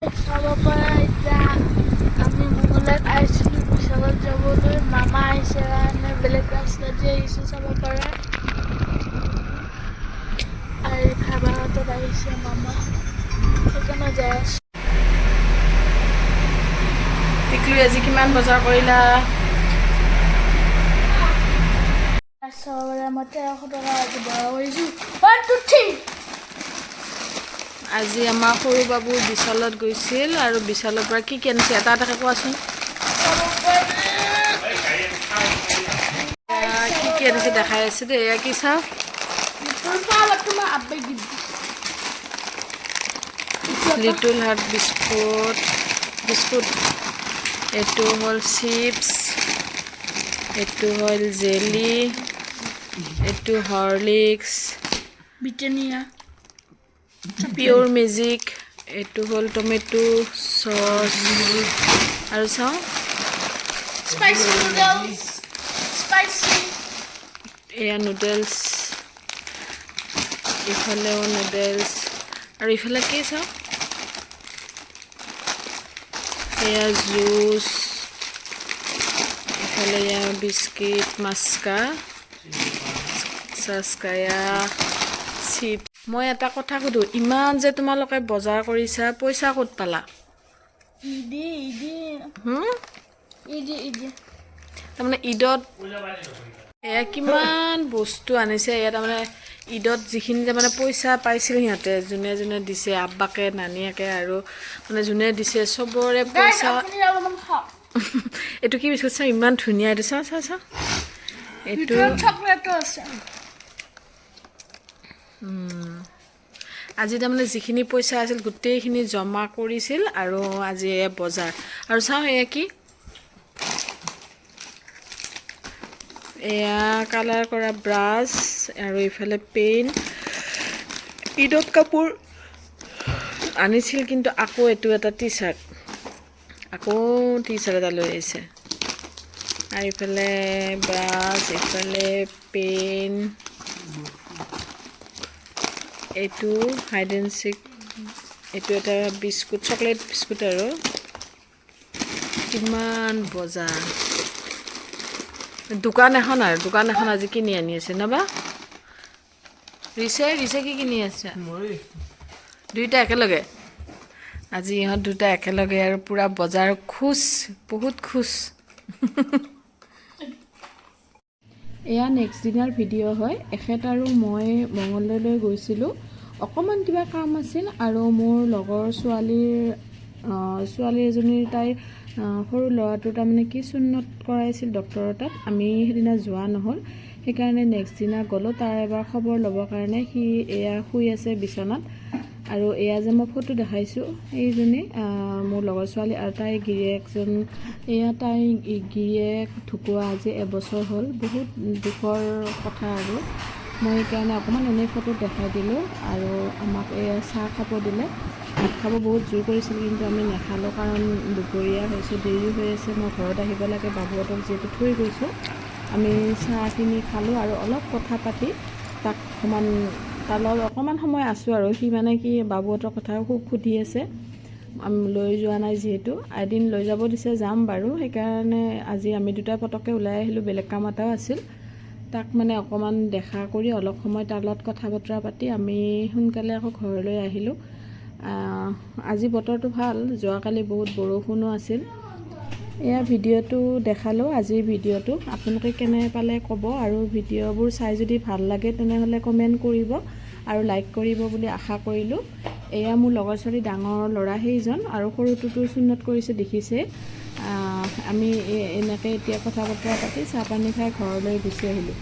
চাব পৰা এতিয়া আমি মংগলদৈত আহিছিলোঁ বিশালত যাবলৈ। মামা আহিছে কাৰণে বেলেগ ৰাস্তা দি আহিছোঁ, চাব পৰা। আৰু ভাবাহঁতত আহিছে মামা, সেইকাৰণে যাই আছোঁ। টিকলু, আজি কিমান বজাৰ কৰিলা? চাব পৰা, মই 1300 টকা আজি বজাৰ কৰিছোঁ। One, two, three. আজি আমাৰ সৰু বাবু বিশালত গৈছিল আৰু বিশালৰ পৰা কি কি আনিছে, এটা এটাকে কোৱাচোন। চাব পৰা। এয়া কি কি আনিছে দেখাই আছে দেই। এয়া কি চাওঁ। তোমাৰ আব্বাই gift. Little heart biscuit, biscuit. এইটো হ'ল চিপছ, এইটো হ'ল জেলি, এইটো হৰলিক্স। ব্ৰিটানিয়া। পিয়'ৰ মেজিক, এইটো হ'ল টমেটো চচ আৰু চাওঁ। Spicy noodles, spicy. এয়া নুডলছ, ইফালেও নুডলছ আৰু ইফালে কি চাওঁ। এয়া জুচ, ইফালে এয়া বিস্কিট, মাস্কা চাস্কা, এয়া চিপছ। মই এটা কথা সুধো, ইমান যে তোমালোকে বজাৰ কৰিছা, পইচা ক'ত পালা? ইদি ইদি। হুম? ইদি ইদি। তাৰমানে ঈদত এয়া কিমান বস্তু আনিছে। এয়া তাৰমানে ঈদত যিখিনি যে মানে পইচা পাইছিল সিহঁতে, যোনে যোনে দিছে, আব্বাকে, নানীয়েকে আৰু মানে যোনে দিছে চবৰে গাইজ, পইচা। আপুনি অলপমান খাওক। এইটো কি বিস্কুট চাওঁ, ইমান ধুনীয়া এইটো। চাওঁ চাওঁ চাওঁ এইটো। ভিতৰত চকলেটো আছে। আজি তাৰমানে যিখিনি পইচা আছিল গোটেইখিনি জমা কৰিছিল আৰু আজি এয়া বজাৰ। আৰু চাওঁ এয়া কি। এয়া কালাৰ কৰা ব্ৰাছ আৰু ইফালে পেইণ্ট। ঈদত কাপোৰ আনিছিল, কিন্তু আকৌ এইটো এটা টি চাৰ্ট, আকৌ টি চাৰ্ট এটা লৈ আহিছে। আৰু ইফালে ব্ৰাছ, ইফালে পেইণ্ট, এইটো হাইড এণ্ড চিক, এইটো এটা বিস্কুট, চকলেট বিস্কুট। আৰু কিমান বজাৰ, দোকান এখন আৰু দোকান এখন আজি কিনি আনি আছে নবা। ৰিছে, ৰিছে, কি কিনি আছে? দুয়োটা একেলগে আজি, ইহঁত দুটা একেলগে আৰু পূৰা বজাৰ। খুচ, বহুত খুচ। এয়া নেক্সট দিনাৰ ভিডিঅ' হয়। এখেত আৰু মই মঙলদৈলৈ গৈছিলোঁ, অকণমান কিবা কাম আছিল আৰু মোৰ লগৰ ছোৱালী এজনীৰ, তাইৰ সৰু ল'ৰাটোৰ তাৰমানে কি চুন্নত কৰাইছিল ডক্টৰৰ তাত। আমি সেইদিনা যোৱা নহ'ল, সেইকাৰণে নেক্সট দিনা গ'লোঁ তাৰ এবাৰ খবৰ ল'বৰ কাৰণে। সি এয়া শুই আছে বিচনাত। আৰু এয়া যে মই ফটো দেখাইছোঁ, সেইজনী মোৰ লগৰ ছোৱালী আৰু তাইৰ গিৰিয়েকজন। এয়া তাইৰ গিৰিয়েক ঢুকোৱা আজি এবছৰ হ'ল। বহুত দুখৰ কথা আৰু মই সেইকাৰণে অকণমান এনেই ফটো দেখাই দিলোঁ। আৰু আমাক এয়া চাহ খাব দিলে। ভাত খাব বহুত জোৰ কৰিছিল, কিন্তু আমি নাখালোঁ, কাৰণ দুপৰীয়া হৈছে, দেৰি হৈ আছে, মই ঘৰত আহিব লাগে, বাবুহঁতক যিহেতু থৈ গৈছোঁ। আমি চাহখিনি খালোঁ আৰু অলপ কথা পাতি তাক অকণমান, তাৰ লগত অকণমান সময় আছোঁ। আৰু সি মানে কি বাবুহঁতৰ কথা খুব সুধি আছে। আমি লৈ যোৱা নাই যিহেতু, এদিন লৈ যাব দিছে, যাম বাৰু। সেইকাৰণে আজি আমি দুটা পটককৈ ওলাই আহিলোঁ, বেলেগ কাম এটাও আছিল। তাক মানে অকণমান দেখা কৰি অলপ সময় তাৰ লগত কথা বতৰা পাতি আমি সোনকালে আকৌ ঘৰলৈ আহিলোঁ। আজি বতৰটো ভাল, যোৱাকালি বহুত বৰষুণো আছিল। এয়া ভিডিঅ'টো দেখালোঁ। আজিৰ ভিডিঅ'টো আপোনালোকে কেনে পালে ক'ব আৰু ভিডিঅ'বোৰ চাই যদি ভাল লাগে তেনেহ'লে কমেণ্ট কৰিব আৰু লাইক কৰিব বুলি আশা কৰিলোঁ। এয়া মোৰ লগৰ ছোৱালী, ডাঙৰ ল'ৰা সেইজন আৰু সৰুটোতো চুন্নত কৰিছে, দেখিছে। আমি এনেকৈ এতিয়া কথা বতৰা পাতি চাহ পানী খাই ঘৰলৈ গুচি আহিলোঁ।